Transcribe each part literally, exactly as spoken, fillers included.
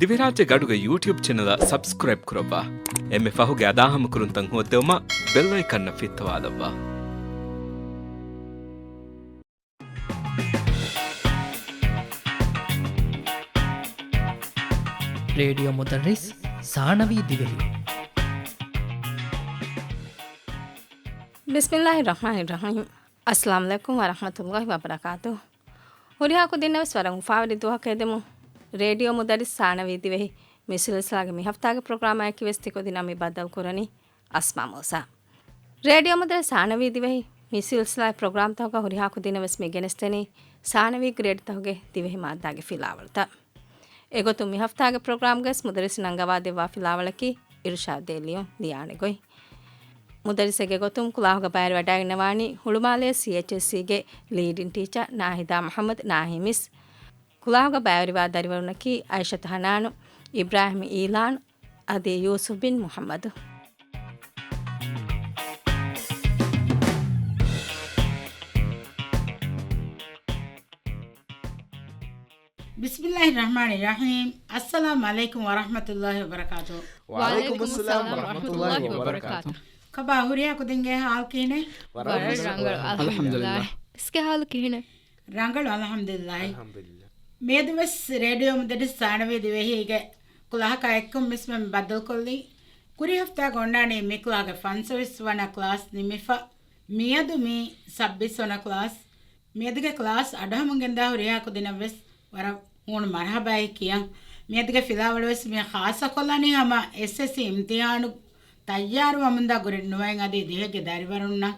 ދިވެހިރާއްޖޭގެ އަޑުގެ ޔޫޓިއުބް ޗެނަލަށް ސަބްސްކްރައިބް ކުރައްވާ. އެންމެ ފަހުގެ އަދާހަމަކުރުންތައް ހޯއްދެވުމަށް ބެލް އައިކަންއަށް ފިއްތަވާލައްވާ. ރޭޑިއޯ މުދައްރިސް ސާނަވީ ދިވެހި. ބިސްމިއްލާހި ރަޙްމާނި ރަޙީމް. އައްސަލާމު ޢަލައިކުމް ވަރަޙްމަތުﷲި ވަބަރަކާތުހު. ހުރިހާ ކުދިންނަށް ވެސް ވަރަށް އުފާވެރި ދުވަހަކަށް އެދެމުން، ރޭޑިއޯ މުދައްރިސް ސާނަވީ ދިވެހި މި ސިލްސިލާގެ މި ހަފްތާގެ ޕްރޮގްރާމާއެކީ ވެސް ތިކުދިންނާ މި ބައްދަލު ކުރަނީ އަސްމާ މޫސާ. ރޭޑިއޯ މުދައްރިސް ސާނަވީ ދިވެހި މި ސިލްސިލާގެ ޕްރޮގްރާމްތަކުގަ ހުރިހާ ކުދިންނަށް ވެސް މި ގެނެސްދެނީ ސާނަވީ ގްރޭޑްތަކުގެ ދިވެހި މާއްދާގެ ފިލާވަޅުތައް. އެގޮތުން މި ހަފްތާގެ ޕްރޮގްރާމްގައި ވެސް މުދައްރިސް ނަންގަވާދެއްވާ ފިލާވަޅަކީ އިރުޝާދު ދޭ ލިޔުން ލިޔާނެ ގޮތް. މުދައްރިސެއްގެ ގޮތުން ކުލާހުގަ ބައިވެރިވަޑައިގަންނަވާނީ ހުޅުމާލޭ ސީއެޗްއެސްސީގެ ލީޑް އިން ޓީޗަރ ނާހިދާ މުޙައްމަދު ނާހިމް އިސް. ކުލާހުގަ ބައިވެރިވާ ދަރިވަރުންނަކީ އައިޝަތު ޙަނާނު، އިބްރާހިމް އީލާން އަދި ޔޫސުފް ބިން މުޙައްމަދު. ބިސްމިއްލާހި ރަޙްމާނި ރަޙީމް. އައްސަލާމު ޢަލައިކުމް ވަރަޙްމަތުﷲި ވަބަރަކާތުހު. ވަޢަލައިކުމު އައްސަލާމް ވަރަޙްމަތުﷲި ވަބަރަކާތުހު. ކަބާ ހުރިހާ ކުދިންގެ ޙާލު ކިހިނެއް؟ ވަރަށް ވަރަށް ރަނގަޅު. ރަނގަޅު. އަލްޙަމްދުލިއްލާހް. އަލްޙަމްދުލިއްލާހް. އިސްކެ ޙާލު ކިހިނެއް؟ ރަނގަޅު، އަލްޙަމްދުލިއްލާހް. އަލްޙަމްދުލިއްލާހް. މިއަދު ވެސް ރޭޑިއޯ މުދައްރިސް ސާނަވީ ދިވެހީގެ ކުލާހަކާ އެއްކޮށް މިސްމެން ބައްދަލުކޮށްލީ. ކުރީ ހަފްތާގަ އޮންނާނީ މި ކުލާހުގެ ފަންސަވީސް ވަނަ ކްލާސް ނިމިފަ. މިއަދު މީ ސައްބީސް ވަނަ ކްލާސް. މިއަދުގެ ކްލާސް އަޑުއަހަމުން ގެންދާ ހުރިހާ ކުދިންނަށް ވެސް ވަރަށް ހޫނު މަރުޙަބާއެއް ކިޔަން. މިއަދުގެ ފިލާވަޅު ވެސް މި ޚާއްޞަކޮށްލަނީ ހަމަ އެސްއެސްސީ އިމްތިޙާނު ތައްޔާރުވަމުންދާ ގުރި ނުވައިން އަދި ދިހައެއްގެ ދަރިވަރުންނަށް.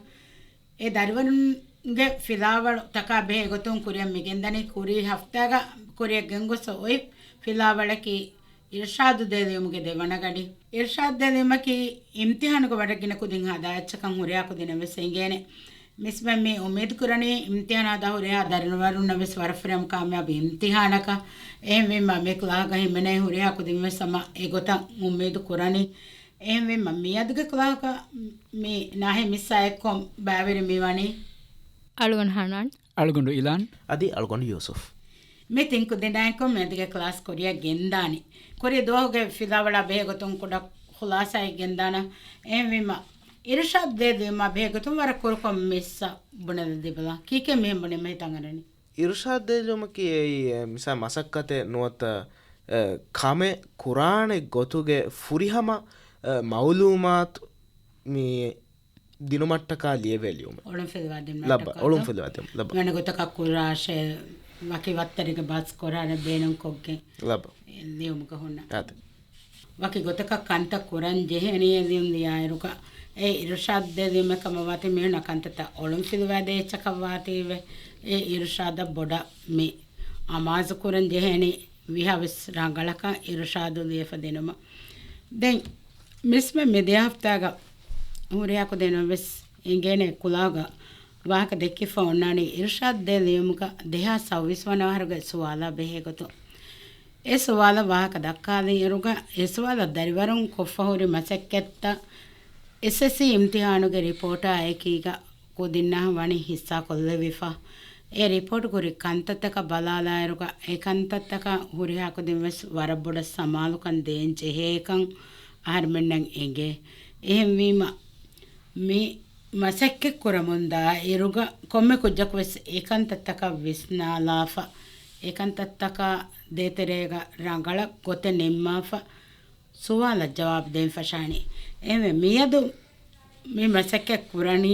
އެ ދަރިވަރުންގެ ފިލާވަޅު ތަކާ ބެހޭ ގޮތުން ކުރިއަށް މި ގެންދަނީ ކުރީ ހަފްތާގަ ކުރިއަށް ގެންގޮސް އޮތް ފިލާވަޅަކީ އިރުޝާދު ދޭ ލިޔުމުގެ ދެވަނަ ގަޑި. އިރުޝާދު ދޭ ލިޔުމަކީ އިމްތިޙާނުގެ ވަރަށް ގިނަ ކުދިން ހަދާ އެއްޗަކަށް ހުރިހާ ކުދިންނަށް ވެސް އެނގޭނެ. މިސްމެން މި އުއްމީދު ކުރަނީ އިމްތިޙާނު ހަދާ ހުރިހާ ދަރިވަރުންނަށް ވެސް ވަރަށް ފުރިހަމަ ކާމިޔާބު އިމްތިޙާނަކަށް. އެހެންވީމަ މި ކްލާހަކަށް ހިމެނޭ ހުރިހާ ކުދިން ވެސް ހަމަ އެގޮތަށް އުއްމީދު ކުރަނީ. އެހެންވީމަ މިއަދުގެ ކްލާހަކަށް މި ނާހިމް އިސްއާ އެއްކޮށް ބައިވެރި މިވަނީ އަޅުގަނޑު ހަނާން، އަޅުގަނޑު އިލާން އަދި އަޅުގަނޑު ޔޫސުފް. މި ތިން ކުދިންނާއެކު މިއަދުގެ ކްލާސް ކުރިއަށް ގެންދާނީ. ކުރީ ދުވަހުގެ ފިލާވަޅާ ބެހޭގޮތުން ކުޑަ ޚުލާޞާއެއް ގެންދާނަން. އެހެންވީމަ، އިރުޝާދު ދޭ ލިޔުމާ ބެހޭގޮތުން ވަރަށް ކުރުކޮށް މިއްސަށް ބުނެލަދީބަލަ. ކީކޭ މިހެން ބުނީމަ ހިތަށް އަރަނީ؟ އިރުޝާދު ދޭ ލިޔުމަކީ އެއީ، އެ، މިސާ މަސައްކަތެއް ނުވަތަ، އެ، ކަމެއް ކުރާނެ ގޮތުގެ ފުރިހަމަ، އެ، މައުލޫމާތު މި ދިނުމަށްޓަކާ ލިޔެވޭ ލިޔުމެއް. އޮޅުން ފިލުވާ ދިނުމަށްޓަކާ. ލައްބަ، އޮޅުން ފިލުވާ ދިނުމަށް. ލައްބަ. މިވަނީ ގޮތަކަށް ކުރާށޭ، ވަކި ވައްތަރެއްގެ ބަސް ކުރާނެ ބޭނުންކޮށްގެން. ލައްބަ. ލިޔުމުގަ ހުންނަ. އާދެ. ވަކި ގޮތަކަށް ކަންތައް ކުރަން ޖެހޭނީ އެ ލިޔުން ލިޔާއިރުގަ. އެ އިރުޝާދު ދޭ ލިޔުމެއް ކަމަށް ވާތީ މީހުންނަށް ކަންތައްތައް އޮޅުން ފިލުވާ ދޭ އެއްޗަކަށް ވާތީވެ. އެ އިރުޝާދަށް ބޮޑަށް މި އަމާޒު ކުރަން ޖެހޭނީ ވީހާވެސް ރަނގަޅަކަށް އިރުޝާދު ލިޔެފަ ދިނުމަށް. ދެން މިސްމެން މިދިޔަ ހަފްތާގަ ހުރިހާ ކުދިންނަށް ވެސް އެނގޭނެ ކުލާގަ ވާހަކަ ދެއްކިފަ އޮންނާނީ އިރުޝާދު ދޭ ލިޔުމުގަ ދެހާސް ސައުވީސް ވަނަ އަހަރުގެ ސުވާލާ ބެހޭ ގޮތުން. އެ ސުވާލަށް ވާހަކަ ދައްކާލިއިރުގަ އެ ސުވާލަށް ދަރިވަރުން ކޮށްފަ ހުރި މަސައްކަތްތައް އެސްއެސްސީ އިމްތިހާނުގެ ރިޕޯޓާ އެކީގަ ކުދިންނާ ވަނީ ހިއްސާކޮށްލެވިފަ. އެ ރިޕޯޓު ކުރި ކަންތައްތަކަށް ބަލާލާއިރުގަ، އެ ކަންތައްތަކަށް ހުރިހާ ކުދިން ވެސް ވަރަށް ބޮޑަށް ސަމާލުކަން ދޭން ޖެހޭކަން އަހަރުމެންނަށް އެނގޭ. އެހެންވީމަ، މި މަސައްކަތް ކުރަމުންދާ އިރުގަ ކޮންމެ ކުއްޖަކު ވެސް އެ ކަންތައްތަކަށް ވިސްނާލާފަ، އެ ކަންތައްތަކާ ދޭތެރޭގަ ރަނގަޅަށް ގޮތެއް ނިންމާފަ، ސުވާލަށް ޖަވާބު ދޭން ފަށާނީ. އެހެންވެ، މިއަދު މި މަސައްކަތް ކުރަނީ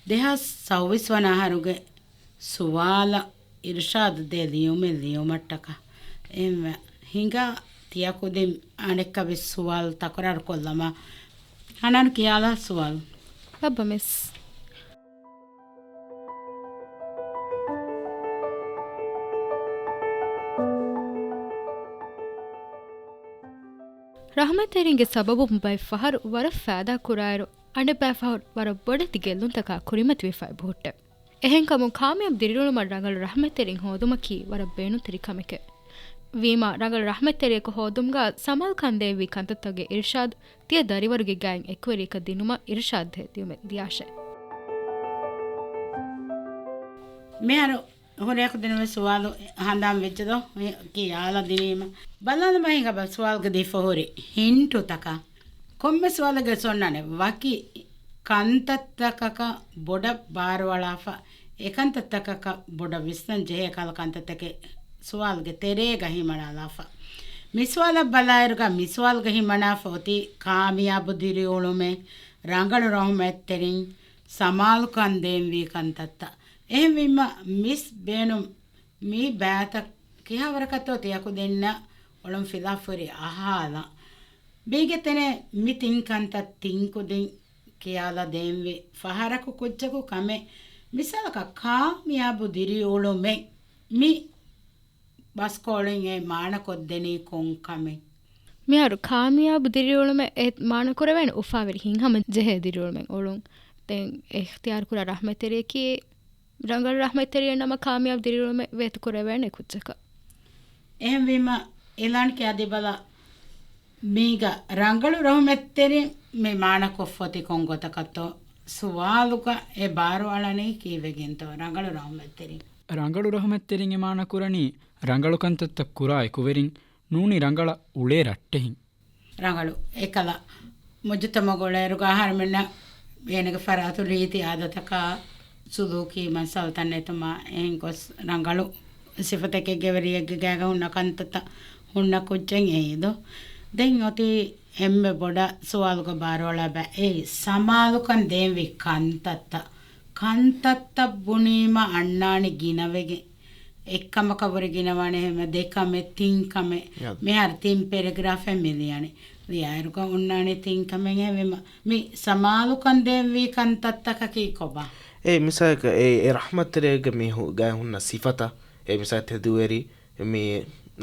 ދެހާސް ސައުވީސް ވަނަ އަހަރުގެ ސުވާލަށް އިރުޝާދު ދޭ ލިޔުމެއް ލިޔުމަށްޓަކާ. އެހެންވެ، ހިނގާ ތިޔަ ކުދިން އަނެއްކާވެސް ސުވާލު ތަކުރާރު ކޮށްލަމާ. ހަނާން ކިޔާލާ ސުވާލު. ބައްބަ މިސް. ރަޙްމަތްތެރިންގެ ސަބަބުން ބައެއް ފަހަރު ވަރަށް ފައިދާ ކުރާއިރު، އަނެއް ބައި ފަހަރު ވަރަށް ބޮޑެތި ގެއްލުންތަކާ ކުރިމަތިވެފައި ބުހުއްޓެ. އެހެންކަމުން ކާމިޔާބު ދިރިއުޅުމަށް ރަނގަޅު ރަޙްމަތްތެރިން ހޯދުމަކީ ވަރަށް ބޭނުންތެރި ކަމެކެ. ވީމާ، ރަނގަޅު ރަޙްމަތްތެރިޔަކު ހޯދުމުގަ ސަމާލުކަން ދޭއްވި ކަންތައްތަކުގެ އިރުޝާދު ތިޔަ ދަރިވަރުގެ ގާތް އެކުވެރިޔަކަށް ދިނުމަށް އިރުޝާދު ދޭ ލިޔުމެއް ލިޔާށޭ. މިހާރު ހުރިހާ ކުދިން ވެސް ސުވާލު ހަނދާން ވެއްޖެދޯ؟ ކިޔާލަ ދިނީމަ. ބަލާލަމާ ހިނގާ ބަ ސުވާލުގަ ދީފަ ހުރި ހިންޓުތަކަށް. ކޮންމެ ސުވާލެއްގެ ސޮންނާނެ ވަކި ކަންތައްތަކަކަށް ބޮޑަށް ބާރުއަޅާފަ، އެ ކަންތައްތަކަކަށް ބޮޑަށް ވިސްނަން ޖެހޭ ކަހަލަ ކަންތައްތަކެއް ސުވާލުގެ ތެރޭގަ ހިމަނާލާފަ. މި ސުވާލަށް ބަލާއިރުގަ މި ސުވާލުގަ ހިމަނާފަ އޮތީ ކާމިޔާބު ދިރިއުޅުމެއް، ރަނގަޅު ރަހުމަތްތެރިން، ސަމާލުކަން ދޭންވީ ކަންތައްތައް. އެހެންވީމަ މިސް ބޭނުން މި ބައިތައް ކިހާވަރަކަށްތޯ ތިޔަކުދިންނަށް އޮޅުން ފިލާ ފުރި އަހާލަން. ބީގެ ތެނެ މި ތިން ކަންތައް ތިން ކުދިން ކިޔާލަ ދޭންވީ ފަހަރަކު ކުއްޖަކު ކަމެއް. މިސާލަކަށް ކާމިޔާބު ދިރިއުޅުމެއް މި ބަސްކޯޅުން އެ މާނަކޮށްދެނީ ކޮން ކަމެއް؟ މިހާރު ކާމިޔާބު ދިރިއުޅުމެއް އެ މާނަ ކުރެވޭނެ އުފާވެރި ހިތްހަމަ ޖެހޭ ދިރިއުޅުމެއް އުޅުން. ދެން އިޚްތިޔާރު ކުރާ ރަހްމަތްތެރިއަކީ ރަނގަޅު ރަހްމަތްތެރިއެއް ނަމަ ކާމިޔާބު ދިރިއުޅުމެއް ވޭތު ކުރެވޭނެ ކުއްޖަކަށް. އެހެންވީމަ އިލާން ކިޔާދީބަލަ. މީގަ ރަނގަޅު ރަހުމަތްތެރިން މި މާނަކޮށްފޮތި ކޮން ގޮތަކަށްތޯ؟ ސުވާލުގަ އެ ބާރުއަޅަނީ ކީއްވެގެންތޯ؟ ރަނގަޅު ރަހުމަތްތެރިން. ރަނގަޅު ރަހުމަތްތެރިން އެ މާނަ ކުރަނީ ރަނގަޅު ކަންތައްތައް ކުރާ އެކުވެރިން ނޫނީ ރަނގަޅަށް އުޅޭ ރައްޓެހިން. ރަނގަޅު އެކަލަ މުޖުތަމަޢުގަ އުޅޭއިރުގަ އަހަރުމެންނަށް އޭނަގެ ފަރާތުން ރީތި އާދަތަކާ ސުލޫކީ މައްސަލަތައް ނެތުމާ އެހެން ގޮސް ރަނގަޅު ސިފަތަކެއްގެ ވެރިއެއްގެ ގާގަ ހުންނަ ކަންތައްތައް ހުންނަ ކުއްޖެއް އެއީދޯ. ދެން އޮތީ އެންމެ ބޮޑަށް ސުވާލުގަ ބާރުއަޅާ ބައި އެއީ ސަމާލުކަން ދޭންވީ ކަންތައްތައް. ކަންތައްތައް ބުނީމަ އަންނާނެ ގިނަވެގެން. އެއްކަމަކަށް ވުރެ ގިނަވާނެ އެހެންމެ ދެކަމެއް ތިން ކަމެއް. ޔާ. މިހާރު ތިން ޕެރެގްރާފެއް މި ލިޔަނީ. ލިޔާއިރުގަ އޮންނާނެ ތިން ކަމެއް އެހެންވީމަ. މި ސަމާލުކަން ދޭންވީ ކަންތައްތަކަކީ ކޮބާ؟ އޭ މިސާލަކަށް އެ، އެ ރަޙްމަތްތެރިއެއްގެ މި ހު-، ގާތް ހުންނަ ސިފަތައް. އެ މިސާލަކަށް ތެދުވެރި، މި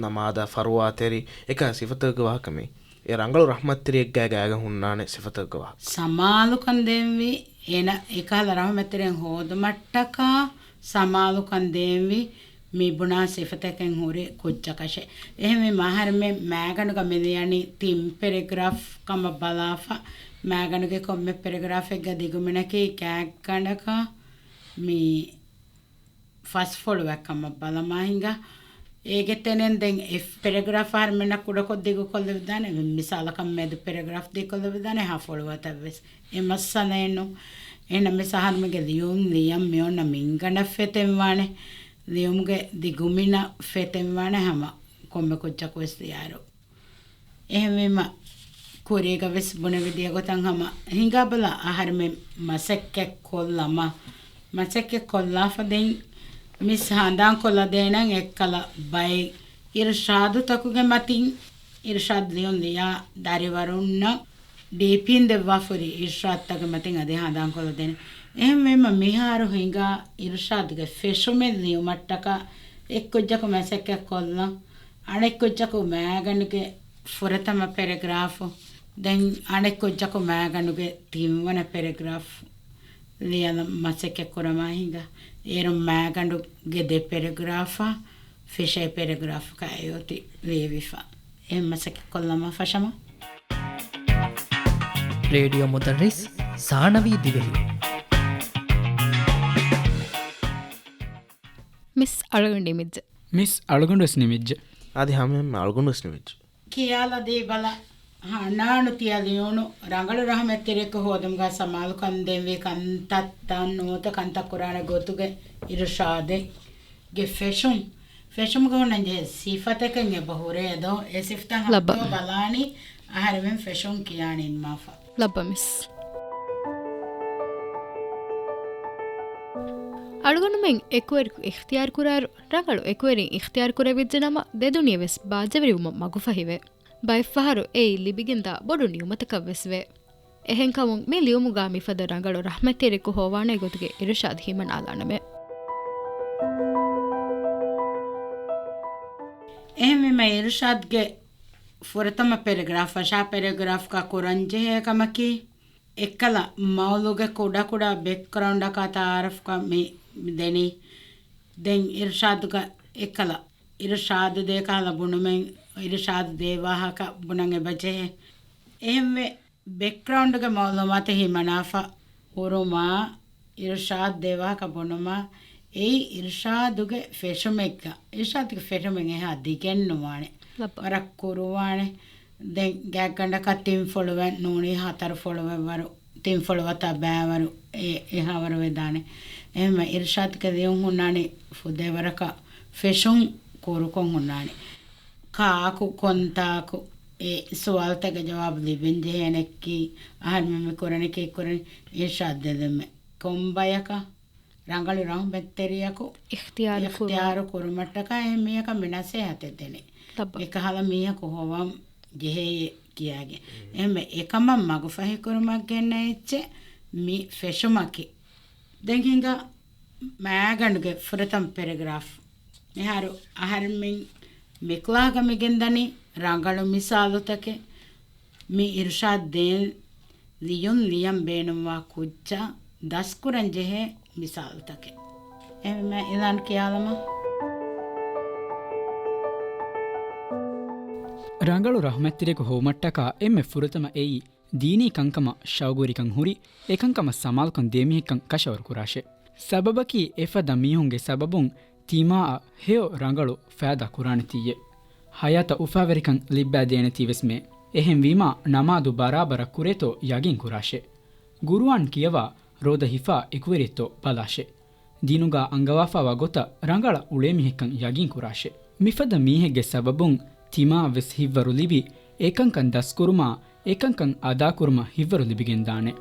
ނަމާދާ ފަރުވާތެރި، އެކަހަލަ ސިފަތަކުގެ ވާހަކަ މީ. އެ ރަނގަޅު ރަޙްމަތްތެރިއެއްގާ ގާގަ ހުންނާނެ ސިފަތަކުގެ ވާހަކަ. ސަމާލުކަން ދޭންވީ އޭނަ އެކަހަލަ ރަޙްމަތްތެރިއެއް ހޯދުމަށްޓަކާ ސަމާލުކަން ދޭންވީ މި ބުނާ ސިފަތަކެއް ހުރި ކުއްޖަކަށެ. އެހެންވީމަ އަހަރެމެން މައިގަނޑުގަ މި ލިޔަނީ ތިން ޕެރެގްރާފް ކަމަށް ބަލާފަ، މައިގަނޑުގެ ކޮންމެ ޕެރެގްރާފެއްގެ ދިގުމިނަކީ ގާތްގަނޑަކަށް މި ފަސް ފޮޅުވައެއް ކަމަށް ބަލަމާ ހިނގާ. އޭގެ ތެނެން ދެން އެ ޕެރެގްރާފް އަހަރެމެންނަށް ކުޑަކޮށް ދިގުކޮށްލެވިދާނެ. މިސާލަކަށް މެދު ޕެރެގްރާފް ދިގުކޮށްލެވިދާނެ ހަ ފޮޅުވަތަށް ވެސް. އެ މައްސަލައެއްނު. އެހެންނަމަވެސް އަހަރެމެންގެ ލިޔުން ލިޔަން މިއޮންނަ މިންގަނޑަށް ފެތެންވާނެ. ލިޔުމުގެ ދިގުމިނަށް ފެތެންވާނެ ހަމަ ކޮންމެ ކުއްޖަކު ވެސް ލިޔާއިރު. އެހެންވީމަ، ކުރީގަ ވެސް ބުނެވިދިޔަ ގޮތަށް ހަމަ ހިނގާބަލަ އަހަރެމެން މަސައްކަތް ކޮށްލަމާ، މަސައްކަތް ކޮށްލާފަ ދެން މިސް ހަނދާން ކޮށްލަދޭނަން އެއްކަލަ ބައެއް އިރުޝާދުތަކުގެ މަތިން، އިރުޝާދު ލިޔުން ލިޔާ ދަރިވަރުންނަށް ޑީޕީން ދެއްވާ ފުރި އިރުޝާދުތަކުގެ މަތިން އަދި ހަނދާން ކޮށްލަދޭނެ. އެހެންވީމަ މިހާރު ހިނގާ އިރުޝާދުގެ ފެށުމެއް ލިޔުމަށްޓަކާ އެއްކުއްޖަކު މަސައްކަތް ކޮށްލަން، އަނެއްކުއްޖަކު މައިގަނޑުގެ ފުރަތަމަ ޕެރެގްރާފު، ދެން އަނެއްކުއްޖަކު މައިގަނޑުގެ ތިންވަނަ ޕެރެގްރާފް ލިޔަން މަސައްކަތް ކުރަމާ ހިނގާ. އޭރުން މައިގަނޑުގެ ދެ ޕެރެގްރާފާ ފެށޭ ޕެރެގްރާފަކާ އެއޮތީ ލިޔެވިފަ. އެހެން މަސައްކަތް ކޮށްލަމާ ފަށަމާ. ރޭޑިއޯ މުދައްރިސް ސާނަވީ ދިވެހި. މިސް އަޅުގަނޑު ނިމިއްޖެ. މިސް އަޅުގަނޑު ވެސް ނިމިއްޖެ. އަދި ހަމައެންމެ އަޅުގަނޑު ވެސް ނިމިއްޖެ. ކިޔާލަދީބަލަ. ހަނާނު ތިޔަ ލިޔުނު ރަނގަޅު ރަހުމަތްތެރިއެއްގެ ހޯދުމުގަ ސަމާލުކަން ދޭންވީ ކަންތައްތައް ނުވަތަ ކަންތައް ކުރާނެ ގޮތުގެ އިރުޝާދެއްގެ ފެށުން. ފެށުމުގަ ހުންނަންޖެހޭ ސިފަތަކެއް އެބަ ހުރޭ ދޯ؟ އެ ސިފަތައް ލައްބަ. ހަމަ ބަލާނީ އަހަރެމެން ފެށުން ކިޔާ ނިންމާފަ. ލައްބަ މިސް. އަޅުގަނޑުމެން އެކުވެރިކޮށް އިޚްތިޔާރު ކުރާއިރު، ރަނގަޅު އެކުވެރިން އިޚްތިޔާރު ކުރެވިއްޖެ ނަމަ، ދެދުނިޔެ ވެސް ބާއްޖަވެރިވުމަށް މަގުފަހިވޭ. ބައެއްފަހަރު އެއީ ލިބިގެންދާ ބޮޑު ނިޢުމަތަކަށް ވެސް ވޭ. އެހެންކަމުން މި ލިޔުމުގަ މިފަދަ ރަނގަޅު ރަޙްމަތްތެރިއެއްގެ ހޯވާނެ ގޮތުގެ އިރުޝާދު ހިމަނާލާނަމޭ. އެހެންވީމަ އިރުޝާދްގެ ފުރަތަމަ ޕެރެގްރާފް ފަށާ ޕެރެގްރާފްގަ ކުރަންޖެހޭ ކަމަކީ، އެއްކަލަ މައުޟޫގެ ކުޑަކުޑަ ބެކްގްރައުންޑަކާ ތަޢާރަފްކަން މި ދެނީ. ދެން އިރުޝާދުގަ އެއްކަލަ އިރުޝާދު ދޭ ކަހަލަ ބުނުމެއް، އިރުޝާދު ދޭ ވާހަކަ ބުނަން އެބަޖެހޭ. އެހެންވެ، ބެކްގްރައުންޑްގެ މައުލޫމާތު ހިމަނާފަ ހުރުމާ، އިރުޝާދު ދޭ ވާހަކަ ބުނުމާ، އެއީ އިރްޝާދުގެ ފެށުމެއްގަ، އިރްޝާދުގެ ފެށުމެއް އެހާ ދިގެއްނުވާނެ. ލައްބަ. ވަރަށް ކުރުވާނެ. ދެން ގާތްގަނޑަކަށް ތިން ފޮޅުވެ ނޫނީ، ހަތަރު ފޮޅުވެ ވަރު، ތިން ފޮޅު ވަތަ ބައިވަރު އެ، އެހާވަރު ވެދާނެ. އެހެންމެ އިރްޝާދުގެ ލިޔުން ހުންނާނީ ފުދޭވަރަކަށް ފެށުން ކުރުކޮށް ހުންނާނެ. ކާކު ކޮންތާކު އެ ސުވާލުތަކެއް ޖަވާބު ލިބެން ޖެހޭނެއްކީ، އަހަރުމެން މި ކުރަނީ ކީއްކުރަނީ އިރްޝާދު ދެދެމެ. ކޮންބަޔަކަށް ރަނގަޅު ރަހުމަތްތެރިޔަކު އިޚްތިޔާރު ކުރުމަށްޓަކާ އެހެން މީހަކަށް މި ނަސޭހަތެއް ދެނީ. ލައްބަ. އެކަހަލަ މީހަކު ހޮވަން ޖެހޭ ކިޔާގެން. އެހެންމެ އެކަމަށް މަގުފަހިކުރުމަށް ގެންނަ އެއްޗެއް މި ފެށުމަކީ. ދެން ހިނގާ މާގަނޑުގެ ފުރަތަމަ ޕެރެގްރާފް. މިހާރު އަހަރެން މި ކްލާހަކަ މިގެންދަނީ ރަނގަޅު މިސާލުތަކެއް. މި އިރުޝާދު ދޭން ލިޔުން ލިޔަން ބޭނުންވާ ކުއްޖާ ދަސްކުރަން ޖެހޭ މިސާލުތަކެއް. އެހެންވީމަ އިލާން ކިޔާލަމާ. ރަނގަޅު ރަހުމަތްތެރިޔަކު ހޮވުމަށްޓަކާ އެންމެ ފުރަތަމަ އެއީ ދީނީ ކަންކަމަށް ޝައުގުވެރިކަން ހުރި، އެކަންކަމަށް ސަމާލުކަން ދޭ މީހެއްކަން ކަށަވަރު ކުރާށޭ. ސަބަބަކީ އެފަދަ މީހުންގެ ސަބަބުން ތިމާއަށް ހެޔޮ ރަނގަޅު ފައިދާ ކުރާނެތީއޭ. ހަޔާތަށް އުފާވެރިކަން ލިއްބައިދޭނެތީވެސްމޭ. އެހެންވީމާ ނަމާދު ބަރާބަރަށް ކުރޭތޯ ޔަގީން ކުރާށޭ. ގުރުއާން ކިޔަވާ ރޯދަ ހިފާ އެކުވެރިއެއްތޯ ބަލާށޭ. ދީނުގަ އަންގަވާފައިވާ ގޮތަށް ރަނގަޅަށް އުޅޭ މީހެއްކަން ޔަގީން ކުރާށޭ. މިފަދަ މީހެއްގެ ސަބަބުން ތިމާއަށްވެސް ހިތްވަރު ލިބި، އެކަންކަން ދަސްކުރުމާ، އެކަންކަން އަދާކުރުމަށް ހިތްވަރު ލިބިގެންދާނެ.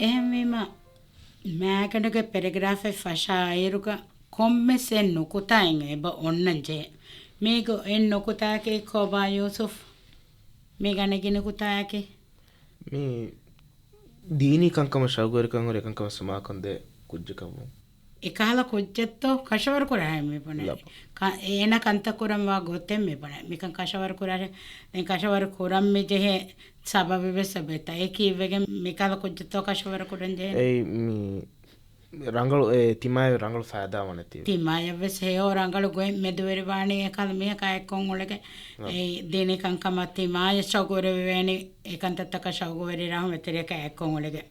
އެހެންވީމަ، މާގަނޑުގެ ޕެރެގްރާފެއް ފަށާއިރުގަ ކޮންމެސް އެއް ނުކުތާއެއް އެބަ އޮންނަން ޖެހޭ. މީގު އެއް ނުކުތާއަކީ ކޮބާ ޔޫސުފް؟ މީގަ ނެގި ނުކުތާއަކީ؟ މި ދީނީ ކަންކަމަށް ޝައުގުވެރިކަން ހުރި އެކަންކަމަށް ސަމާކޮށްދޭ ކުއްޖަކަށްވުން. އެކަހަލަ ކުއްޖެއްތޯ ކަށަވަރު ކުރާހެން މިބުނެ. ލަބަ. ކަ-، އޭނަ ކަންތައް ކުރަންވާ ގޮތެއް މިބުނެ. މިކަން ކަށަވަރު ކުރާށޭ. ދެން ކަށަވަރު ކުރަން މިޖެހޭ ސަބަބެއް ވެސް އެބައޮތްތަ؟ އެ ކީއްވެގެން މިކަހަލަ ކުއްޖެއްތޯ ކަށަވަރު ކުރަން ޖެހޭ؟ އެއީ މި ރަނގަޅު، އެ ތިމާޔަށް ރަނގަޅު ފައިދާވާނެތީ. ތިމާޔަށްވެސް ހެޔޮ ރަނގަޅު ގޮތް މެދުވެރިވާނީ އެކަހަލަ މީހަކާ އެއްކޮށް އުޅެގެން. އާ. އެ ދީނީ ކަންކަމަށް ތިމާޔަށް ޝައުގުވެރިވެވޭނީ އެކަންތައްތަކަށް ޝައުގުވެރި ރަހުމަތްތެރިޔަކާ އެއްކޮށް އުޅެގެން.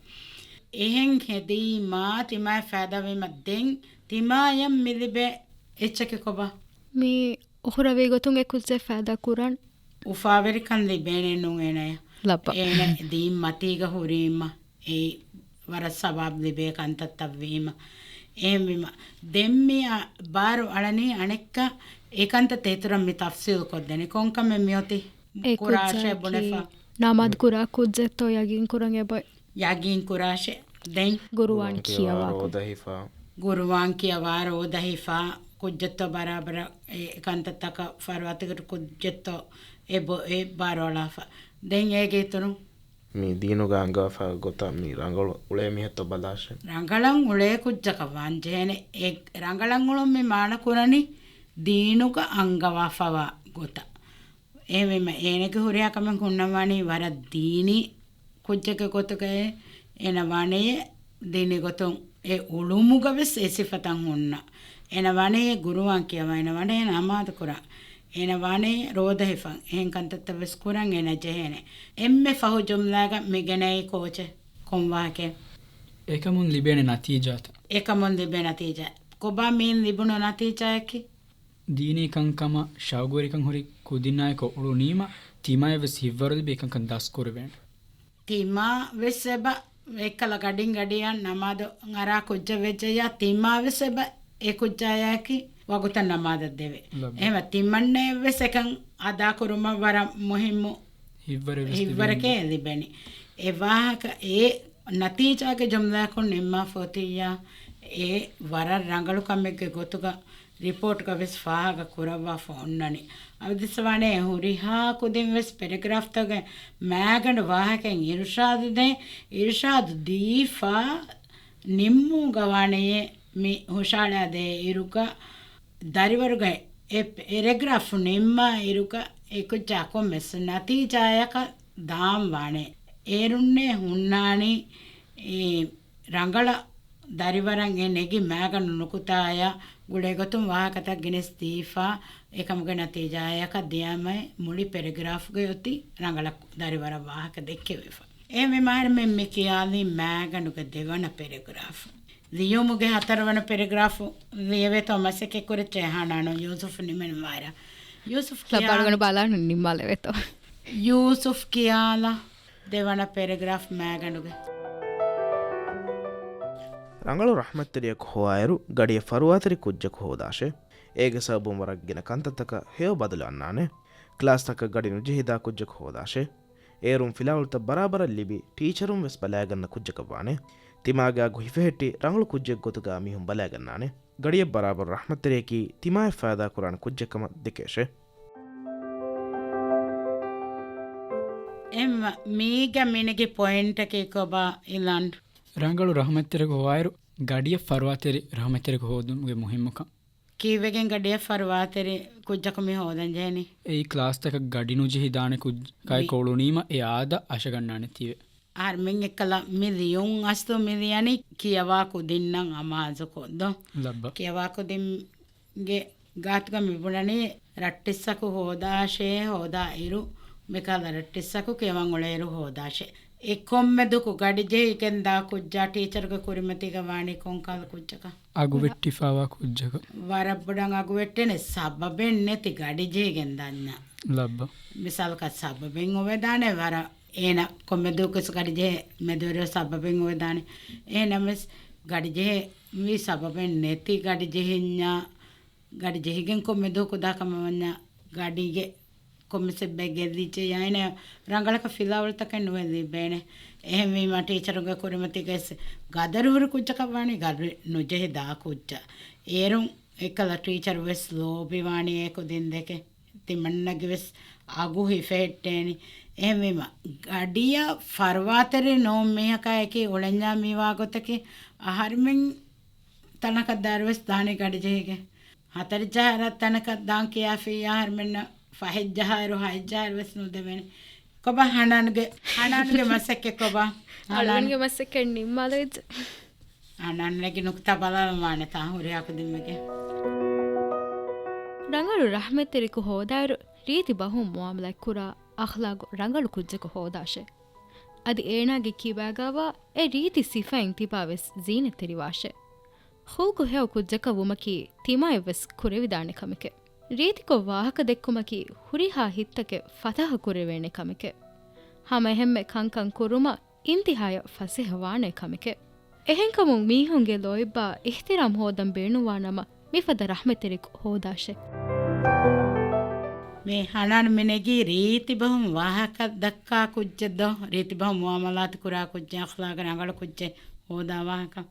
އެހެން ހެދީމާ ތިމާޔަށް ފައިދާވީމަ ދެން ތިމާޔަށް މިލިބޭ އެއްޗަކީ ކޮބާ؟ މި އުޚްރަވީ ގޮތުން އެ ކުއްޖެއް ފައިދާ ކުރަން. އުފާވެރިކަން ލިބޭނެ ނޫން އޭނަޔަށް. ލައްބަ. އޭނަ ދީން މަތީގަ ހުރީމަ އެއީ ވަރަށް ސަވާބު ލިބޭ ކަންތައްތައް ވީމަ. އެހެންވީމަ ދެން މި އަ-، ބާރު އަޅަނީ އަނެއްކާ އެ ކަންތައްތައް އިތުރަށް މި ތަފްސީލް ކޮށްދޭނެ. ކޮންކަމެއް މިއޮތީ؟ އެ ކުރާށޭ ކުއްޖާއަކީ ބުނެފަ. ނަމާދު ކުރާ ކުއްޖެއްތޯ ޔަގީން ކުރަން އެބަ. ޔަގީން ކުރާށޭ. ދެން ގުރުއާން ކިޔަވާ ކުއް-، ރޯދަ ހިފާ. ގުރުއާން ކިޔަވާ ރޯދަ ހިފާ ކުއްޖެއްތޯ ބަރާބަރަށް އެ ކަންތައްތަކަށް ފަރުވާތެރި ކުއްޖެއްތޯ އެ ބޮ-، އެ ބާރު އަޅާފަ. ދެން އޭގެ އިތުރުން؟ މި ދީނުގަ އަންގާފަ ގޮތަށް މި ރަނގަޅު އުޅޭ މީހެއްތޯ ބަލާށޭ. ރަނގަޅަށް އުޅޭ ކުއްޖަކަށް ވާން ޖެހޭނެ. އެ ރަނގަޅަށް އުޅުން މި މާނަ ކުރަނީ ދީނުގަ އަންގަވާފަވާ ގޮތަށް. އެހެންވީމަ އޭނަގެ ހުރިހާ ކަމެއް ހުންނަންވާނީ ވަރަށް ދީނީ ކުއްޖެއްގެ ގޮތުގައި. އޭނަ ވާނެޔޭ ދީނީ ގޮތުން އެ އުޅުމުގަ ވެސް އެ ސިފަތައް ހުންނަ. އޭނަ ވާނެޔޭ ގުރުއާން ކިޔަވާ، އޭނަ ވާނެޔޭ ނަމާދު ކުރާ، އޭނަ ވާނެޔޭ ރޯދަ ހިފަން. އެހެން ކަންތައްތައް ވެސް ކުރަން އޭނަ ޖެހޭނެ. އެންމެ ފަހު ޖުމްލާގަ މިގެނައީ ކޯޗެއް؟ ކޮން ވާހަކައެއް؟ އެކަމުން ލިބޭނެ ނަތީޖާތައް. އެކަމުން ލިބޭ ނަތީޖާ. ކޮބާ މިއިން ލިބުނު ނަތީޖާއަކީ؟ ދީނީ ކަންކަމަށް ޝައުގުވެރިކަން ހުރި ކުދިންނާއެކު އުޅުނީމަ، ތިމާޔަށް ވެސް ހިތްވަރު ލިބި އެކަންކަން ދަސްކުރެވޭނެ. ތިމާ ވެސް އެބަ އެއްކަލަ ގަޑިން ގަޑިއަށް ނަމާދު އަރާ ކުއްޖެއް ވެއްޖެޔާ، ތިމާ ވެސް އެބަ އެ ކުއްޖާޔަކީ ވަގުތަށް ނަމާދަށް ދެވޭ. ލައްބަ. އެހެންވެ، ތިމަންނައަށް ވެސް އެކަން އަދާކުރުމަށް ވަރަށް މުހިއްމު ހިތްވަރެއް ވެސް ހިތްވަރެކޭ ލިބެނީ. ލިބެނީ. އެ ވާހަކަ އެ ނަތީޖާގެ ޖުމްލާއަކުން ނިންމާފަ އޮތިއްޔާ، އެ ވަރަށް ރަނގަޅު ކަމެއްގެ ގޮތުގަ ރިޕޯޓްގަ ވެސް ފާހަގަ ކުރައްވާފަ އޮންނަނީ. އަވަދިސްވާނެ ހުރިހާ ކުދިން ވެސް ޕެރެގްރާފްތަކުގެ މާގަނޑު ވާހަކައިން އިރުޝާދު ދޭ، އިރުޝާދު ދީފަ ނިންމުގަ ވާނެޔޭ މި ހުށަހަޅާދޭ އިރުގަ ދަރިވަރުގެ އެ ޕެރެގްރާފް ނިންމާ އިރުގަ އެކުއްޖާ ކޮންމެސް ނަތީޖާޔަކަށް ދާން ވާނެ. އޭރުންނޭ ހުންނާނީ އެ ރަނގަޅަށް ދަރިވަރަށް އެ ނެގި މާގަނޑު ނުކުތާޔާ ގުޅޭގޮތުން ވާހަކަތައް ގެނެސް ދީފަ، އެކަމުގެ ނަތީޖާޔަކަށް ދިޔަމައި މުޅި ޕެރެގްރާފްގައި އޮތީ ރަނގަޅަށް ދަރިވަރަށް ވާހަކަ ދެއްކެވިފަ. އެހެންވީމަ އަހަރެމެން މި ކިޔާލީ މާގަނޑުގެ ދެވަނަ ޕެރެގްރާފް. ލިޔުމުގެ ހަތަރުވަނަ ޕެރެގްރާފު ލިޔެވޭތޯ މަސައްކަތް ކުރައްޗޭ ހަނާނު ޔޫސުފް ނިމެން ވާއިރަށް. ޔޫސުފް ކިޔާ-، ބައްލަވަން ބަލާނު ނިންމާލެވޭތޯ. ޔޫސުފް ކިޔާލަ ދެވަނަ ޕެރެގްރާފް މާގަނޑުގެ. ރަނގަޅު ރަޙްމަތްތެރިޔަކު ހޮވާއިރު ގަޑިއަށް ފަރުވާތެރި ކުއްޖަކު ހޯދާށޭ. އޭގެ ސަބަބުން ވަރަށް ގިނަ ކަންތައްތަކަށް ހެޔޮ ބަދަލު އަންނާނެ. ކްލާސްތަކަށް ގަޑި ނުޖެހިދާ ކުއްޖަކު ހޯދާށޭ. އޭރުން ފިލާވަޅުތައް ބަރާބަރަށް ލިބި، ޓީޗަރުން ވެސް ބަލާގަންނަ ކުއްޖަކަށް ވާނެ. ތިމާގެ އަގު ހިފެހެއްޓި، ރަނގަޅު ކުއްޖެއްގެ ގޮތުގަ މީހުން ބަލާގަންނާނެ. ގަޑިއަށް ބަރާބަރު ރަޙްމަތްތެރިޔަކީ ތިމާއަށް ފައިދާކުރާނެ ކުއްޖެއްކަމަށް ދެކޭށޭ. އެހެންވީމަ މީގަ މިނެގި ޕޮއިންޓަކީ ކޮބާ އިލާން؟ ރަނގަޅު ރަޙްމަތްތެރިޔަކު ހޮވާއިރު ގަޑިއަށް ފަރުވާތެރި ރަޙްމަތްތެރިޔަކު ހޯދުމުގެ މުހިއްމުކަން. ކީއްވެގެން ގަޑިއަށް ފަރުވާތެރި ކުއްޖަކު މި ހޯދަން ޖެހެނީ؟ އެއީ ކްލާސްތަކަށް ގަޑި ނުޖެހިދާނެ ކުއްޖަކަށް މި- ކޮޅުނީމަ އެ އާދަ އަށަގަންނާނެ ތީވެ. އަހަރުމެން އެއްކަލަ މި ލިޔުން އަސްލު މި ލިޔަނީ ކިޔަވާ ކުދިންނަށް އަމާޒުކޮށް ދޯ. ލައްބަ. ކިޔަވާ ކުދިންގެ ގާތުގަ މި ބުނަނީ ރައްޓިއްސަކު ހޯދާށޭ ހޯދާ އިރު، މިކަހަލަ ރައްޓިއްސަކު ކިޔަވަން އުޅޭއިރު ހޯދާށޭ. އެ ކޮންމެ ދުވަހަކު ގަޑި ޖެހިގެން ދާ ކުއްޖާ ޓީޗަރުގެ ކުރިމަތީގަ ވާނީ ކޮންކަހަލަ ކުއްޖަކަށް؟ އަގު ވެއްޓިފައިވާ ކުއްޖަކަށް. ވަރަށް ބޮޑަށް އަގު ވެއްޓޭނެ ސަބަބެއް ނެތި ގަޑި ޖެހިގެން ދާންޏާ. ލައްބަ. މިސާލަކަށް ސަބަބެއް އޮވެދާނެ ވަރަށް އޭނަ ކޮންމެ ދުވަހަކުވެސް ގަޑި ޖެހޭ މެދުވެރިވެސް ސަބަބެއް އޮވެދާނެ. އެހެންނަމަވެސް ގަޑި ޖެހޭ މި ސަބަބެއް ނެތި ގަޑި ޖެހިންޏާ، ގަޑި ޖެހިގެން ކޮންމެ ދުވަހަކު ދާ ކަމަށް ވަންޏާ ގަޑިގެ ކޮންމެސް އެއްބައެއް ގެއްލިއްޖެ ޔާ އޭނަ ރަނގަޅަކަށް ފިލާވަޅުތަކެއް ނުވެ ލިބޭނެ. އެހެންވީމަ ޓީޗަރުގެ ކުރިމަތީގައި ގަދަރުހުރި ކުއްޖަކަށް ވާނީ ގަޑި ނުޖެހި ދާ ކުއްޖަށް. އޭރުން އެއްކަލަ ޓީޗަރު ވެސް ލޯބިވާނީ އެ ކުދިން ދެކެ. ތިމަންނަގެ ވެސް އަގު ހިފެހެއްޓޭނީ. އެހެންވީމަ ގަޑިއަށް ފަރުވާތެރި ނޫން މީހަކާ އެކީ އުޅެންޏާ މި ވާގޮތަކީ އަހަރުމެން ތަނަކަށް ދާއިރު ވެސް ދާނީ ގަޑި ޖެހިގެން. ހަތަރެއް ޖަހާއިރަށް ތަނަކަށް ދާން ކިޔާފިއްޔާ އަހަރުމެންނަށް ފަހެއް ޖަހާއިރު ހަތް ޖަހާއިރު ވެސް ނުދެވޭނެ. ކޮބާ ހަނާންގެ، ހަނާންގެ މަސައްކަތް ކޮބާ؟ ހަނާން. އަޅުގަނޑުގެ މަސައްކަތް ނިންމާލައްޖެ. ހަނާން ނެގި ނުކުތާ ބަލާލަން ވާނެތާ ހުރިހާ ކުދިންމެގެ. ރަނގަޅު ރަޙްމަތްތެރިކު ހޯދާއިރު ރީތި ބަހުން މުއާމަލާތް ކުރާ އަޚްލާގު ރަނގަޅު ކުއްޖަކު ހޯދާށޭ. އަދި އޭނާގެ ކިބާގާވާ އެ ރީތި ސިފައިން ތިބާވެސް ޒީނަތްތެރިވާށޭ. ޚުލްޤު ހެޔޮ ކުއްޖަކަށް ވުމަކީ ތިމާއަށްވެސް ކުރެވިދާނެ ކަމެކޭ. ރީތިކޮށް ވާހަކަ ދެއްކުމަކީ ހުރިހާ ހިތްތަކެއް ފަތަޙަ ކުރެވޭނެ ކަމެކޭ. ހަމައެހެންމެ ކަންކަން ކުރުމަށް އިންތިހާޔަށް ފަސޭހަ ވާނެ ކަމެކޭ. އެހެންކަމުން މީހުންގެ ލޯތްބާ އިޙްތިރާމް ހޯދަން ބޭނުންވާ ނަމަ، މިފަދަ ރަޙްމަތްތެރިކު ހޯދާށޭ. މި ހަނާން މި ނެގީ ރީތި ބަހުން ވާހަކަ ދައްކާ ކުއްޖެއް ދޯ؟ ރީތި ބަހުން މުއާމަލާތު ކުރާ ކުއްޖެއް، އަޚްލާގު ރަނގަޅު ކުއްޖެއް ހޯދާ ވާހަކަ.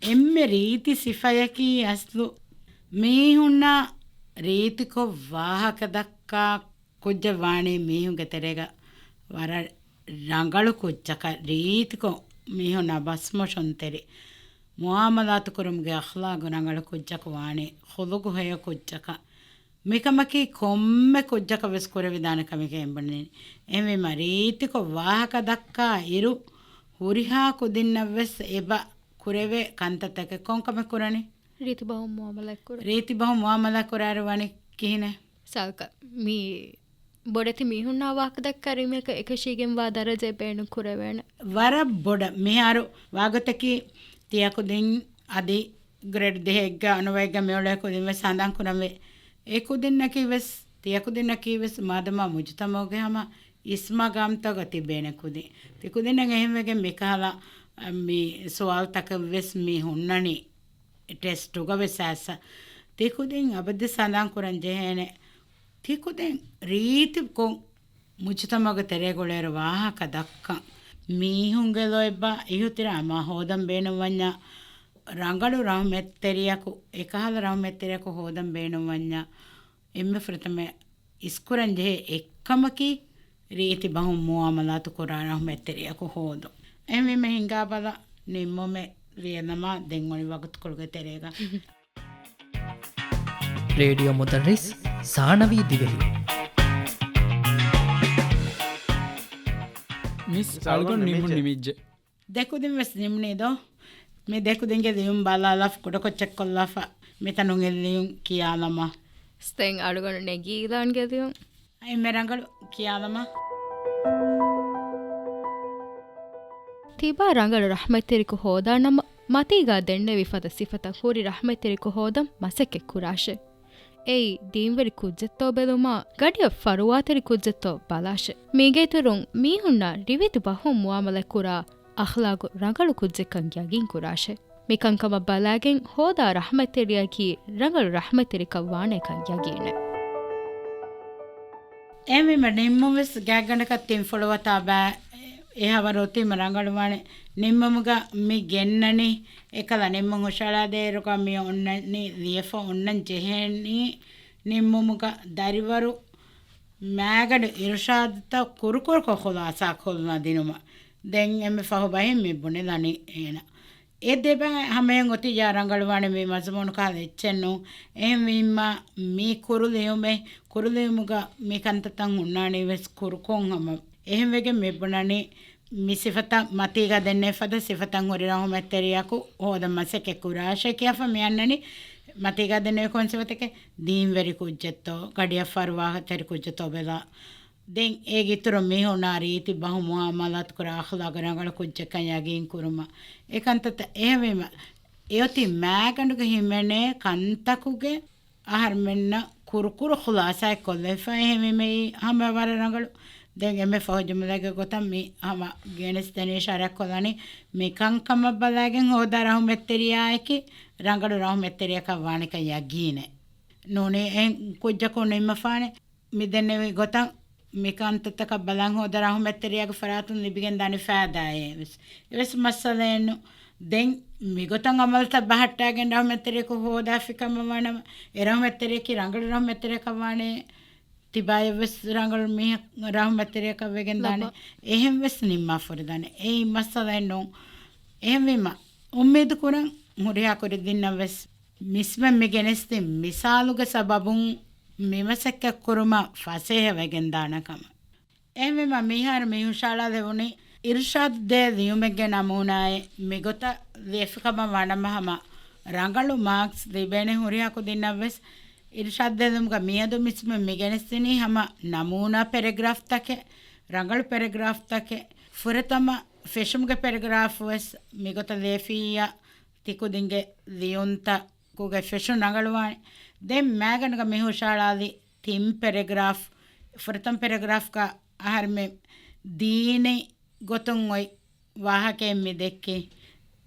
އެންމެ ރީތި ސިފަޔަކީ އަސްލު މީހުންނާ ރީތިކޮށް ވާހަކަ ދައްކާ ކުއްޖެއް ވާނީ މީހުންގެ ތެރޭގަ ވަރަށް ރަނގަޅު ކުއްޖަކަށް، ރީތިކޮށް މީހުންނާ ބަސްމޮށުންތެރި މުއާމަލާތު ކުރުމުގެ އަޚްލާގު ރަނގަޅު ކުއްޖަކު ވާނީ، ޚުލުޤު ހެޔޮ ކުއްޖަކަށް. މިކަމަކީ ކޮންމެ ކުއްޖަކަށް ވެސް ކުރެވިދާނެ ކަމެކޭ އެނބުނީ. އެހެންވީމަ ރީތިކޮށް ވާހަކަ ދައްކާ އިރު ހުރިހާ ކުދިންނަށް ވެސް އެބަ ކުރެވޭ ކަންތައްތަކެއް ކޮންކަމެއް ކުރަނީ؟ ރީތި ބަހުން މުއާމަލާތް ކުރާ. ރީތި ބަހުން މުއާމަލާތް ކުރާއިރު ވަނީ ކިހިނެއް؟ ސާލްކަ، މި ބޮޑެތި މީހުންނާ ވާހަކަ ދައްކާ ރިމޭކަށް އެކަށީގެންވާ ދަރަޖައެއް ބޭނުން ކުރެވޭނެ. ވަރަށް ބޮޑަށް މިހާރު ވާގޮތަކީ ތިޔަ ކުދިން އަދި ގްރޭޑް ދިހައެއްގަ ނުވައެއްގަ މިއުޅޭ ކުދިން ވެސް ހަނދާން ކުރަންވޭ. އެ ކުދިންނަކީ ވެސް، ތިޔަ ކުދިންނަކީ ވެސް މާދަމާ މުޖުތަމަޢުގެ ހަމަ އިސް މަގާމްތަކަށް ތިބޭނެ ކުދިން. ތި ކުދިންނަށް އެހެންވެގެން މިކަހަލަ، މި ސުވާލުތަކަށް ވެސް މި ހުންނަނީ ޓެސްޓުގަ ވެސް އައިސް. ތި ކުދިން އަބަދު ހަނދާން ކުރަން ޖެހޭނެ. ތި ކުދިން ރީތިކޮށް މުޖުތަމަޢުގެ ތެރޭގައި ވާހަކަ ދައްކަން. މީހުންގެ ލޯތްބާ އިޙްތިރާމާ ހޯދަން ބޭނުންވަންޏާ، ރަނގަޅު ރަޙްމަތްތެރިޔަކު، އެކަހަލަ ރަޙްމަތްތެރިޔަކު ހޯދަން ބޭނުންވަންޏާ، އެންމެ ފުރަތަމަ އިސްކުރަން ޖެހޭ އެއްކަމަކީ، ރީތި ބަހުން މުއާމަލާތު ކުރާ ރަޙްމަތްތެރިޔަކު ހޯދުން. އެހެންވީމަ ހިނގާބަލަ، ނިންމުމެއް ވިޔަނަމާ ދެން އޮތް ވަގުތުކޮޅުގެ ތެރޭގަ. ރޭޑިއޯ މުދައްރިސް ސާނަވީ ދިވެހި. މިސް އަޅުގަނޑު ނިމުން ނިމިއްޖެ. ދެކުދިން ވެސް ނިމުނީ ދޯ؟ މި ދެކުދިންގެ ލިޔުން ބަލާލާފަ ކުޑަކޮށް ޗެކްކޮށްލާފަ މިތަނުން އެ ލިޔުން ކިޔާލަމާ. ދެން އަޅުގަނޑު ނެގީ އިލާންގެ ލިޔުން. އެންމެ ރަނގަޅު ކިޔާލަމާ. ތިބާ ރަނގަޅު ރަޙްމަތްތެރިކު ހޯދާ ނަމަ، މަތީގާ ދެންނެވި ފަދަ ސިފަތައް ހުރި ރަޙްމަތްތެރިކޮށް ހޯދަން މަސައްކަތް ކުރާށޭ. އެއީ، ދީންވެރި ކުއްޖެއްތޯ ބެލުމާ، ގަޑިއަށް ފަރުވާތެރި ކުއްޖެއްތޯ ބަލާށޭ. މީގެއިތުރުން، މީހުންނާ ރިވެތި ބަހުން މުއާމަލާތް ކުރާ އަޚްލާގު ރަނގަޅު ކުއްޖެއްކަން ޔަގީން ކުރާށޭ. މި ކަންކަމަށް ބަލާގެން ހޯދާ ރަޙްމަތްތެރިއަކީ ރަނގަޅު ރަޙްމަތްތެރިކަން ވާނެކަން ޔަގީނޭ. އެހެންވީމަ ނިންމުން ވެސް ގާތްގަނޑަކަށް ތިންފުޅު ވަތާ ބައި އެހާވަރު އޮތީމަ ރަނގަޅުވާނެ. ނިންމުމުގަ މި ގެންނަނީ، އެކަލަ ނިންމުން ހުށަހަޅާދޭއިރުގަ މި އޮންނަނީ، ލިޔެފަ އޮންނަން ޖެހޭނީ ނިންމުމުގަ ދަރިވަރު މާގަނޑު އިރުޝާދުތައް ކުރުކުރުކޮށް ޚުލާސާ ކޮށްލާ ދިނުމަށް. ދެން އެންމެ ފަހު ބަހެއް މި ބުނެލަނީ އޭނަ. އެ ދެބައި ހަމަޔަށް އޮތިއްޔާ ރަނގަޅުވާނެ މި މަޒުމޫނު ކަހަލަ އެއްޗެއް ނޫން. އެހެންވީމަ މި ކުރުލިޔުމެއް، ކުރުލިޔުމުގަ މި ކަންތައްތައް ހުންނާނީ ވެސް ކުރުކޮށް ހަމަ. އެހެންވެގެން މި ބުނަނީ މި ސިފަތައް މަތީގަ ދެންނެވި ފަދަ ސިފަތައް ހުރި ރަޙުމަތްތެރިޔަކު ހޯދަން މަސައްކަތް ކުރާށޭ ކިޔާފަ މި އަންނަނީ މަތީގަ ދެންނެވި ކޮން ސިފަތަކެއް؟ ދީންވެރި ކުއްޖެއްތޯ، ގަޑިއަށް ފަރުވާތެރި ކުއްޖެއްތޯ ބެލާ. ދެން އޭގެ އިތުރުން މީހުންނާ ރީތި ބަހު މުއާމަލާތު ކުރާ އަޚްލާގު ރަނގަޅު ކުއްޖެއްކަން ޔަގީން ކުރުމަށް. އެ ކަންތައްތައް އެހެންވީމަ، އެއޮތީ މާގަނޑުގެ ހިމެނޭ ކަންތަކުގެ އަހަރުމެންނަށް ކުރުކުރު ޚުލާސާއެއް ކޮށްލެވިފަ. އެހެންވީމަ އެއީ ހަމަ ވަރަށް ރަނގަޅު. ދެން އެންމެ ފަހު ޖުމްލައިގެ ގޮތަށް މި ހަމަ ގެނެސްދެނީ އިޝާރާތް ކޮށްލަނީ މި ކަންކަމަށް ބަލާގެން ހޯދާ ރަޙުމަތްތެރިޔާއަކީ ރަނގަޅު ރަޙުމަތްތެރިޔަކަށް ވާނެކަން ޔަގީނޭ. ނޫނީ އެހެން ކުއްޖަކު ނިންމަފާނެ. މި ދެންނެވި ގޮތަށް މި ކަންތައްތަކަށް ބަލަން ހޯދާ ރަޙުމަތްތެރިޔާގެ ފަރާތުން ލިބިގެން ދާނެ ފައިދާއެއް ވެސް. އެވެސް މައްސަލައެއް ނޫން. ދެން މިގޮތަށް އަމަލުތައް ބަހައްޓާގެން ރަޙުމަތްތެރިޔަކު ހޯދާފި ކަމަށް ވާނަމަ، އެ ރަޙުމަތްތެރިޔަކީ ރަނގަޅު ރަޙުމަތްތެރިޔަކަށް ވާނެ، ތިބާޔަށް ވެސް ރަނގަޅު މީހަކު ރަޙުމަތްތެރިޔަކަށް ވެގެން ދާނެ. ލައްވަ. އެހެން ވެސް ނިންމާފަ ހުރެދާނެ. އެއީ މައްސަލައެއް ނޫން. އެހެންވީމަ، އުއްމީދު ކުރަން ހުރިހާ ކުރިދިންނަށް ވެސް މިސްމެން މި ގެނެސްދިން މިސާލުގެ ސަބަބުން މި މަސައްކަތް ކުރުމަށް ފަސޭހަ ވެގެން ދާނެ ކަމަށް. އެހެންވީމަ މިހާރު މި ހުށަހަޅާލެވުނީ އިރުޝާދު ދޭ ލިޔުމެއްގެ ނަމޫނާއެއް މިގޮތަށް ލިޔެފިކަމަށް ވާނަމަ ހަމަ ރަނގަޅު މާކްސް ލިބޭނެ ހުރިހާ ކުދިންނަށް ވެސް. އިރުޝާދު ދޭ ލިޔުމުގަ މިއަދު މިސްމެން މި ގެނެސްދިނީ ހަމަ ނަމޫނާ ޕެރެގްރާފްތަކެއް، ރަނގަޅު ޕެރެގްރާފްތަކެއް. ފުރަތަމަ ފެށުމުގެ ޕެރެގްރާފް ވެސް މިގޮތަށް ލިޔެފިއްޔާ ތިކުދިންގެ ލިޔުންތަކުގެ ފެށުން ރަނގަޅުވާނެ. ދެން މާގަނޑުގަ މި ހުށަހަޅާލި ތިން ޕެރެގްރާފް، ފުރަތަމަ ޕެރެގްރާފްގަ އަހަރުމެން ދީނީ ގޮތުން އޮތް ވާހަކައެއް މި ދެއްކި،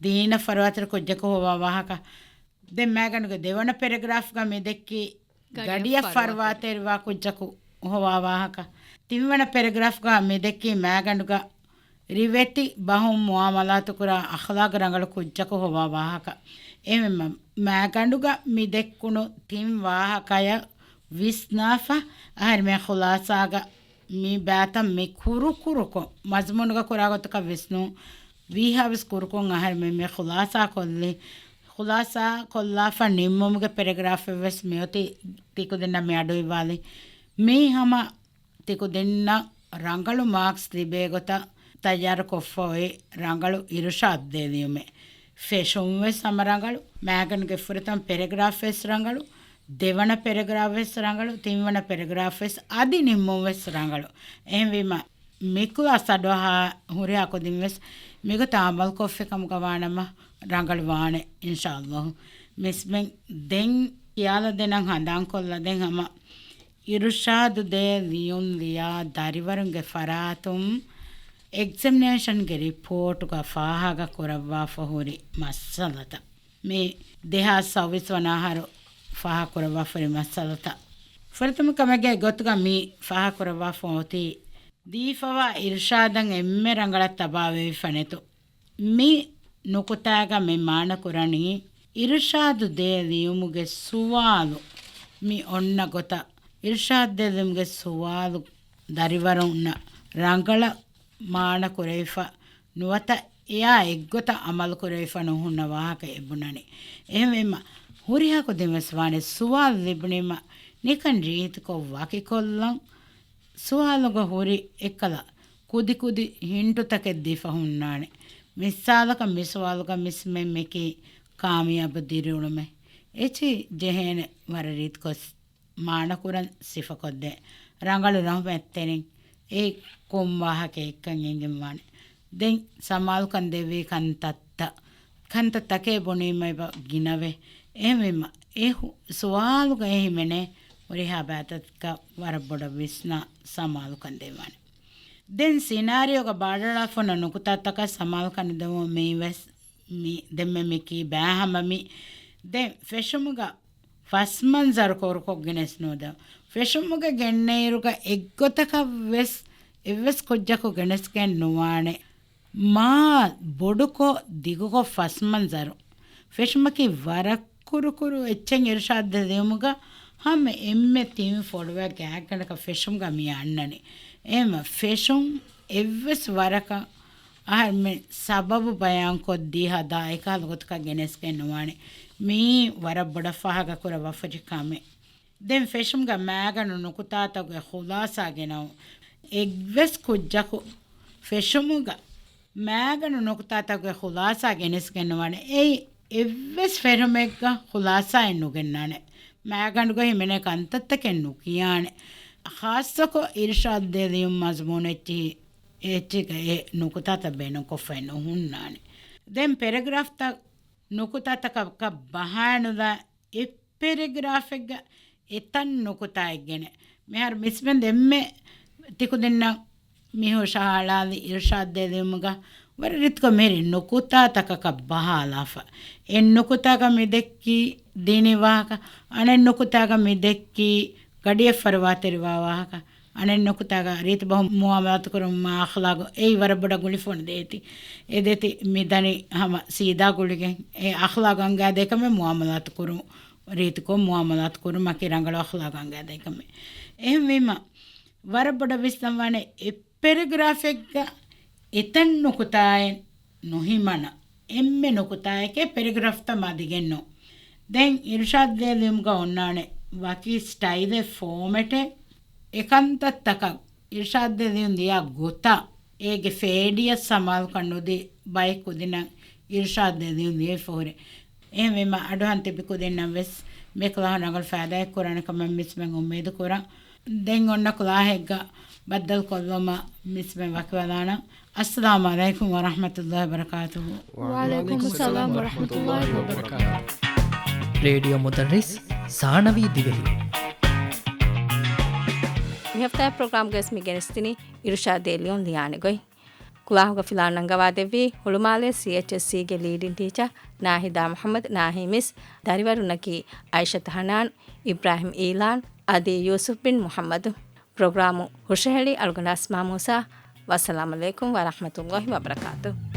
ދީނަށް ފަރުވާތެރި ކުއްޖަކު ހޮވާ ވާހަކަ. ދެން މާގަނޑުގެ ދެވަނަ ޕެރެގްރާފްގަ މި ދެއްކި، ގަޑިއަށް ގަޑިއަށް ފަރުވާތެރި. ފަރުވާތެރިވާ ކުއްޖަކު ހޮވާ ވާހަކަ. ތިންވަނަ ޕެރެގްރާފްގަ މި ދެއްކީ މާގަނޑުގަ ރިވެތި ބަހުން މުއާމަލާތުކުރާ އަޚްލާގު ރަނގަޅު ކުއްޖަކު ހޮވާ ވާހަކަ. އެހެންވީމަ މާގަނޑުގަ މި ދެއްކުނު ތިން ވާހަކަޔަށް ވިސްނާފަ، އަހަރެމެން ޚުލާސާގަ މި ބައިތައް މި ކުރުކުރުކޮށް، މަޒުމޫނުގަ ކުރާ ގޮތަކަށް ވިސްނުން ވީހާވެސް ކުރުކޮށް އަހަރެމެން މި ޚުލާސާ ކޮށްލި. ޚުލާސާ ކޮށްލާފަ ނިންމުމުގެ ޕެރެގްރާފެއް ވެސް މިއޮތީ ތިކުދިންނަށް މި އަޑުއިއްވާލި. މީ ހަމަ ތިކުދިންނަށް ރަނގަޅު މާކްސް ލިބޭ ގޮތަށް ތައްޔާރުކޮށްފަ އޮތް ރަނގަޅު އިރުޝާދު ދޭ ލިޔުމެއް. ފެށުން ވެސް ހަމަ ރަނގަޅު، މާގަނޑުގެ ފުރަތަމަ ޕެރެގްރާފް ވެސް ރަނގަޅު، ދެވަނަ ޕެރެގްރާފް ވެސް ރަނގަޅު، ތިންވަނަ ޕެރެގްރާފް ވެސް އަދި ނިންމުން ވެސް ރަނގަޅު. އެހެންވީމަ، މި ކްލާސް އަޑުއަހާ ހުރިހާ ކުދިން ވެސް މިގޮތަށް އަމަލުކޮށްފި ކަމުގަ ވާނަމަ ރަނގަޅު ވާނެ، އިންޝާﷲ. މިސްމެން ދެން ކިޔާލަދޭނަން ހަނދާންކޮށްލަދޭން ހަމަ އިރުޝާދު ދޭ ލިޔުން ލިޔާ ދަރިވަރުންގެ ފަރާތުން އެގްޒަމިނޭޝަންގެ ރިޕޯޓުގަ ފާހަގަ ކުރައްވާފަ ހުރި މައްސަލަތައް. މި ދެހާސް ސައުވީސް ވަނަ އަހަރު ފާހަގަ ކުރައްވާފަ ހުރި މައްސަލަތައް. ފުރަތަމަ ކަމެއްގެ ގޮތުގަ މި ފާހަގަ ކުރައްވާފަ އޮތީ ދީފަވާ އިރުޝާދަށް އެންމެ ރަނގަޅަށް ތަބާވެވިފަ ނެތު. މި ނުކުތާގަ މި މާނަ ކުރަނީ، އިރުޝާދު ދޭ ލިޔުމުގެ ސުވާލު، މި އޮންނަ ގޮތަށް އިރުޝާދު ދޭ ލިޔުމުގެ ސުވާލު ދަރިވަރުންނަށް ރަނގަޅަށް މާނަ ކުރެވިފަ ނުވަތަ އެއާ އެއްގޮތަށް އަމަލު ކުރެވިފަ ނުހުންނަ ވާހަކަ އެބުނަނީ. އެހެންވީމަ، ހުރިހާ ކުދިން ވެސް ވާނެ ސުވާލު ލިބުނީމަ ނިކަން ރީތިކޮށް ވަކިކޮށްލަން، ސުވާލުގަ ހުރި އެއްކަލަ ކުދިކުދި ހިންޓުތަކެއް ދީފަ ހުންނާނެ. މިސާލަކަށް މި ސުވާލުގަ މިސްމެން މިކީ ކާމިޔާބު ދިރިއުޅުމެއް. އެޗި ޖެހޭނެ ވަރަށް ރީތިކޮށް މާނަކުރަން ސިފަކޮށްދޭ. ރަނގަޅު ރަޙުމަތްތެރިން އެ ކޮން ވާހަކައެއްކަން އެނގެންވާނެ. ދެން ސަމާލުކަން ދެއްވި ކަންތައްތައް ކަންތައްތަކެއް ބުނީމަ އެބަ ގިނަވޭ. އެހެންވީމަ، އެ ހު-، ސުވާލުގަ އެ ހިމެނޭ ހުރިހާ ބައިތަކަށް ވަރަށް ބޮޑަށް ވިސްނާ ސަމާލުކަން ދޭންވާނެ. ދެން ސިނާރިއޯގަ ބާޑަޅާފަ އޮންނަ ނުކުތާތަކަށް ސަމާލުކަން ދެވުމަށް މި ވެސް މި ދެންމެ މި ކީ ބައި ހަމަ މި. ދެން ފެށުމުގަ ފަސްމަންޒަރު ކޯރުކޮށް ގެނެސް ނުދެވުން. ފެށުމުގަ ގެންނައިރުގަ އެއްގޮތަކަށް ވެސް އެއްވެސް ކުއްޖަކު ގެނެސްގެން ނުވާނެ. މާ ބޮޑުކޮށް ދިގުކޮށް ފަސްމަންޒަރު. ފެށުމަކީ ވަރަށް ކުރުކުރު އެއްޗެއް އިރުޝާދު ދެ ދިޔުމުގަ ހަމަ އެންމެ ތިން ފޮޅުވައި ގާތްގަނޑަކަށް ފެށުމުގަ މި އަންނަނީ. އެހެންވީމަ ފެށުން އެއްވެސް ވަރަކަށް އަހަރުމެން ސަބަބު ބަޔާންކޮށްދީ ހަދާ އެކަހަލަ ގޮތަކަށް ގެނެސްގެން ނުވާނެ. މީ ވަރަށް ބޮޑަށް ފާހަގަކުރައްވާފައި ކަމެއް. ދެން ފެށުމުގަ މައިގަނޑު ނުކުތާތަކުގެ ޚުލާސާ ގެނައު. އެއްވެސް ކުއްޖަކު ފެށުމުގަ މައިގަނޑު ނުކުތާތަކުގެ ޚުލާސާ ގެނެސްގެން ނުވާނެ. އެއީ އެއްވެސް ފެށުމެއްގަ ޚުލާސާއެއް ނުގެންނާނެ. މައިގަނޑުގަ ހިމެނޭ ކަންތައްތަކެއް ނުކިޔާނެ. ޚާއްޞަކޮށް އިރުޝާދު ދޭ ލިޔުން މަޒުމޫނު އެއްޗިހި، އެއްޗެއްގަ އެ ނުކުތާތައް ބޭނުންކޮށްފައެއް ނުހުންނާނެ. ދެން ޕެރެގްރާފްތައް ނުކުތާތަކަކަށް ބަހާނުލާ އެއް ޕެރެގްރާފެއްގަ އެތައް ނުކުތާއެއް ގެނެ. މިހާރު މިސްމެން ދެންމެ ތިކުދިންނަށް މި ހުށަހަޅާލި އިރުޝާދު ދޭ ލިޔުމުގަ ވަރަށް ރީތިކޮށް މިހިރީ ނުކުތާތަކަކަށް ބަހާލާފަ. އެއް ނުކުތާގަ މި ދެއްކީ ދީނީ ވާހަކަ، އަނެއް ނުކުތާގަ މި ދެއްކީ ގަޑިއެއް ފަރުވާތެރިވާ ވާހަކަ، އަނެއް ނުކުތާގަ ރީތި ބަހުން މުއާމަލާތު ކުރުމާ އަޚްލާގު އެއީ ވަރަށް ބޮޑަށް ގުޅިފަ އޮންނަ ދޭތި. އެ ދޭތި މި ދަނީ ހަމަ ސީދާ ގުޅިގެން އެ އަޚްލާގު އަންގާ ދޭ ކަމެއް މުއާމަލާތު ކުރުން. ރީތިކޮށް މުއާމަލާތު ކުރުމަކީ ރަނގަޅު އަޚްލާގު އަންގާ ދޭ ކަމެއް. އެހެންވީމަ، ވަރަށް ބޮޑަށް ވިސްނަންވާނެ އެއް ޕެރެގްރާފެއްގަ އެތައް ނުކުތާއެއް ނުހިމަނާ، އެންމެ ނުކުތާއެކޭ ޕެރެގްރާފްތައް މާ ދިގެއްނު. ދެން އިރުޝާދު ދޭ ލިޔުމުގަ އޮންނާނެ ވަކި ސްޓައިލެއް، ފޯމެޓެއް. އެ ކަންތައްތަކަށް އިރުޝާދު ދޭ ލިޔުން ލިޔާ ގޮތަށް އޭގެ ފޭޑިއަށް ސަމާލުކަން ނުދީ ބައެއް ކުދިންނަށް އިރުޝާދު ދޭ ލިޔުން ލިޔެފަ ހުރޭ. އެހެންވީމަ އަޑުއަހަން ތިބި ކުދިންނަށް ވެސް މިކަލާހުން ރަނގަޅު ފައިދާއެއް ކުރާނެ ކަމަށް މިސްމެން އުއްމީދު ކުރަން. ދެން އޮންނަ ކުލާހެއްގަ ބައްދަލުކޮށްލުމަށް މިސްމެން ވަކިވެލާނަން. އައްސަލާމު ޢަލައިކުމް ވަރަޙްމަތުﷲ ވަބަރަކާތުހު. ވަޢަލައިކުމުއްސަލާމް ވަރަޙްމަތުﷲ ވަބަރަކާތުހު. ރޭޑިއޯ މުދައްރިސް ސާނަވީ ދިވެހި. މި ހަފްތާ ޕްރޮގްރާމްގައި މި ގެނެސްދިނީ އިރުޝާދު ދޭ ލިޔުން ލިޔާނެ ގޮތް. ކުލާހުގަ ފިލާވަޅު ނަންގަވާދެއްވީ ހުޅުމާލޭ ސީއެޗްއެސްސީގެ ލީޑިން ޓީޗަރ ނާހިދާ މުޙައްމަދު ނާހީ މިސް، ދަރިވަރުންނަކީ އައިޝަތު ހަނާން، އިބްރާހިމް އީލާން، އަދި ޔޫސުފް ބިން މުޙައްމަދު. ޕްރޮގްރާމު ހުށަހެޅި އަޅުގަނޑު އަސްމާ މޫސާ. ވައްސަލާމު ޢަލައިކުމް ވަރަޙްމަތުﷲ ވަބަރަކާތުހު.